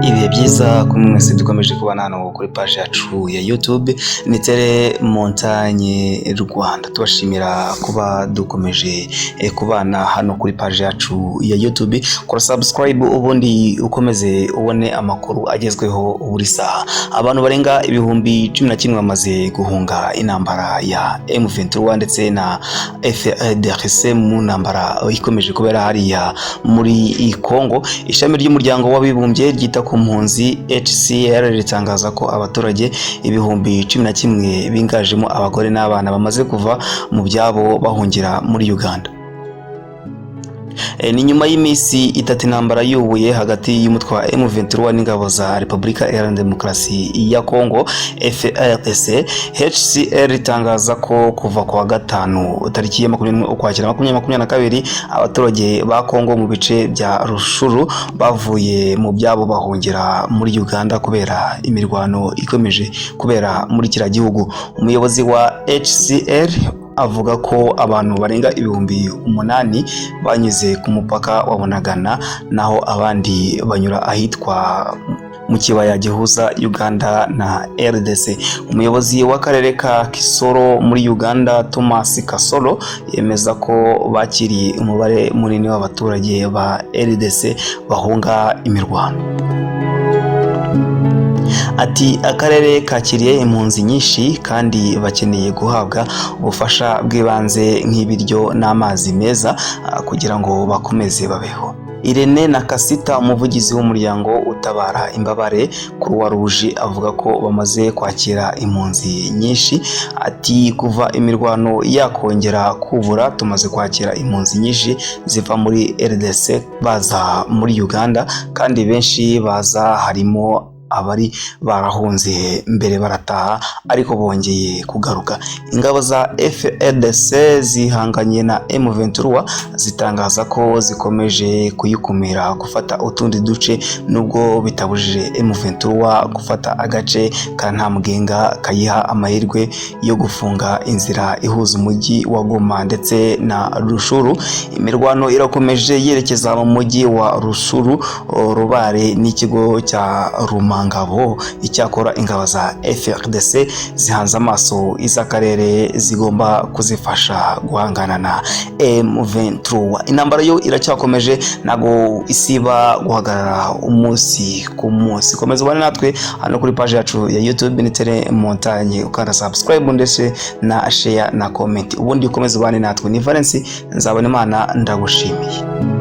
Ibihe byiza kuri mwese dukomeje kubana hano kuri paji yacu ya YouTube ni Tele Montagne Rwanda. Tubashimira kuba dukomeje kubana hano kuri paji yacu ya YouTube. Kora subscribe ubundi ukomeze ubone amakuru agezweho buri saha. Abantu barenga 11,000 bamaze guhunga intambara ya M23 ndetse na FARDC mu ntambara ikomeje kubera hariya muri Congo. Ishami ry'umuryango w'abibumbye ryita ku mpunzi HCR ritangaza ko abaturage 11,000 bingajemo abagore n'abana bamaze kuva mu byabo bahungira muri Uganda. Ni nyuma y'iminsi 3 intambara yubuye hagati y'umutwe wa M23 n'ingabo za Repubulika Iharanira Demokarasi ya Congo FARDC. HCR itangaza ko kuva ku wa gatanu tariki ya 21 Ukwakira 2022 abaturage ba Congo mu bice bya Rushuru bavuye mu byabo bahungira muri Uganda kubera imirwano ikomeje kubera muri kiriya gihugu. Umuyobozi wa HCR avuga ko abantu barenga 8,000 banyuze ku mupaka wa Bunagana, naho abandi banyura ahitwa mu kibaya gihuza Uganda na RDC. Umuyobozi w'akarere ka Kisoro muri Uganda, Thomas Kasoro, yemeza ko bakiriye umubare munini w'abaturage ba RDC bahunga imirwano. Ati akarere kakiriye impunzi nyinshi kandi bakeneye guhabwa ubufasha bw'ibanze nk'ibiryo n'amazi meza kugira ngo bakomeze babeho. Irene Nakasita, umuvugizi w'umuryango utabara imbabare Croix Rouge, avuga ko bamaze kwakira impunzi nyinshi. Ati kuva imirwano yakongera kubura tumaze kwakira impunzi nyinshi ziva muri RDC baza muri Uganda, kandi benshi baza harimo abari barahunze mbere barataha ariko bongeye kugaruka. Ingabo za FARDC zihanganye na M23 zitangaza ko zikomeje kuyikumira gufata utundi duce, nubwo bitabujije M23 gufata agace ka Ntamugenga kayiha amahirwe yo gufunga inzira ihuza umujyi wa Goma ndetse na Rushuru. Imirwano irakomeje yerekeza mu mujyi wa Rushuru, Rubare n'ikigo cya Rumangabo. Icyakora ingabo za FARDC zihanze amaso iz'akarere zigomba kuzifasha guhangana na M23. Intambara yo iracyakomeje, ntago isiba guhagarara umunsi ku munsi. Komeza ubane natwe hano kuri page yacu ya YouTube ni Tele Montagne, ukanda subscribe ndetse na share na comment, ubundi ukomeze ubane natwe. Ni Valence Nzabonimana, ndagushimiye.